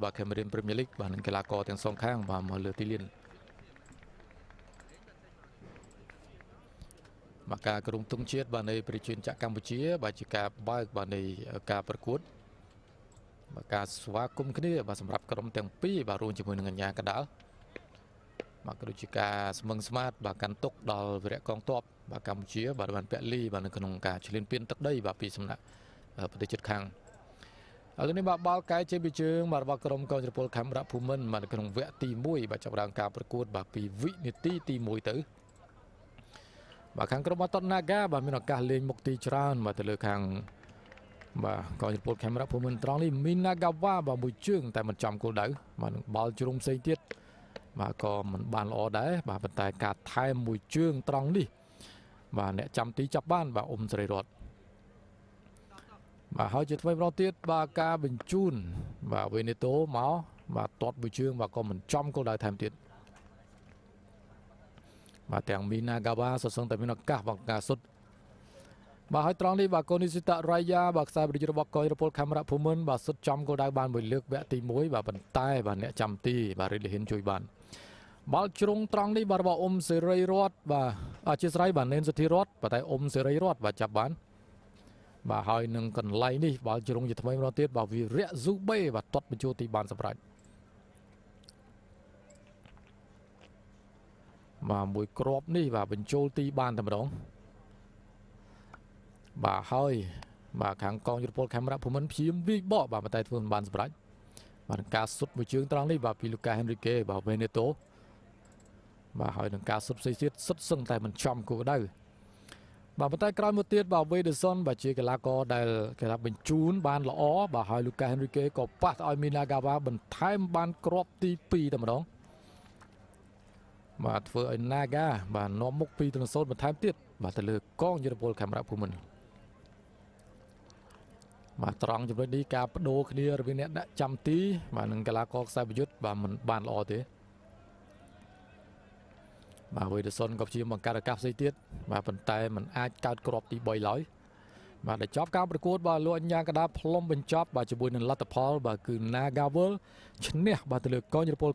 បាទ Cameroon Premier League បាទនឹងកីឡាករទាំងសងខាងបាទមកលើទីលានបាទការក្រុមទង់ជាតិបាទនៃប្រជាជាតិកម្ពុជាបាទជាការបើកបាទនៃការប្រកួតបាទការស្វាគមន៍គ្នាបាទសម្រាប់ក្រុមទាំងពីរបាទរួមជាមួយនឹងអញ្ញាកដាលបាទក៏ដូចជាការស្មឹងស្មាតបាទកាន់ទុកដល់វីរៈកងទ័ពបាទកម្ពុជាបាទបានពលីបាទនៅក្នុងការឈ្លានពានទឹកដីបាទពីសំណាក់ប្រទេសជិតខាងឥឡូវនេះបាទបាល់កែជើងពីជើងបាទរបស់ក្រុមកងចពលខេមរៈភូមិន្ទបាទនៅក្នុងវគ្គទី1បាទចាប់ដើមការប្រកួតបាទពីវិនាទីទី1ទៅបាទខាងក្រុមបាតណាហ្គាបាទមានឱកាសលេងមុខទីច្រើនបាទទៅលើខាងបាទកងចពលខេមរៈភូមិន្ទត្រង់នេះមីណាហ្គាវ៉ាបាទមួយជើងតែមិនចំគោលដៅបាទនឹងបាល់ជ្រុងផ្សេងទៀតបាទក៏មិនបានល្អដែរបាទប៉ុន្តែការថែមមួយជើងត្រង់នេះបាទអ្នកចាំទីចាប់បានបាទអ៊ុំសេរីរតបាទហើយជាថ្មីម្ដងទៀតបាទការបញ្ជូនបាទវេនេតូមកបាទទាត់មួយជើងបាទក៏មិនចំគោលដៅថែមទៀតបាទទាំងមីណាហ្គាវ៉ាសសឹងតែមានឱកាសបង្ការសុទ្ធបាទហើយត្រង់នេះបាទកូនីស៊ីតារ៉ៃយ៉ាបាទខ្សែប្រយុទ្ធរបស់កុយរពលខេមរៈភូមិន្ទបាទសុទ្ធចំគោលដៅបានមួយលើកវគ្គទី1បាទប៉ុន្តែបាទអ្នកចាំទីបាទរីលីហ៊ិនជួយបានបាល់ជ្រុងត្រង់នេះបាទរបស់អ៊ុំសេរីរតបាទអធិស្ឋានបាទនេនសុធីរតប៉ុន្តែអ៊ុំសេរីរតបាទចាប់បានបាទហើយនឹងកន្លែងនេះបាល់ជ្រុងជាថ្មីម្ដងទៀតបាទវីរៈស៊ូបេបាទទាត់បញ្ចូលទីបានសម្រេចបាទមួយគ្រាប់នេះបាទបញ្ចូលទីបានតែម្ដងបាទហើយបាទខាងកងយុទ្ធពលខេមរៈភូមិន្ទព្យាមវាយបកបាទប៉ុន្តែធ្វើមិនបានសម្រេចបាទនឹងការសុទ្ធមួយជើងត្រង់នេះបាទពីលូកាហេនរីកេបាទវេនេតូបាទហើយនឹងការសុទ្ធផ្សេងទៀតសុទ្ធសឹងតែមិនចំគោលដៅបាទប៉ុន្តែក្រោយមកទៀតបាទវេដេសុនបាទជាកីឡាករដែលគេថាបញ្ជូនបានល្អបាទហើយលូកាហេនរីកេក៏ប៉ះទៅឲ្យមីណាហ្គាវ៉ាបន្ថែមបានគ្រាប់ទី2តែម្ដងបាទធ្វើឲ្យណាហ្គាបាទនាំមុខ2-0បន្ថែមទៀតបាទទៅលើកងយុទ្ធពលខេមរៈភូមិន្ទបាទត្រង់ចំណុចនេះការបដូរគ្នារវាងអ្នកដាក់ចាំទីបាទនិងកីឡាករខ្សែប្រយុទ្ធបាទមិនបានល្អទេបាទវេដេសុនក៏ព្យាយាមបង្កើតឱកាសផ្សេងទៀតបាទប៉ុន្តែมันអាចកើតគ្រាប់ទី3ឡើយបាទដែលចប់ការប្រកួតបាទលោកអញ្ញាកដាផ្លុំបញ្ចប់បាទជាមួយនឹងលទ្ធផលបាទគឺ Nagawal ឈ្នះបាទទៅលើកងយុទ្ធពល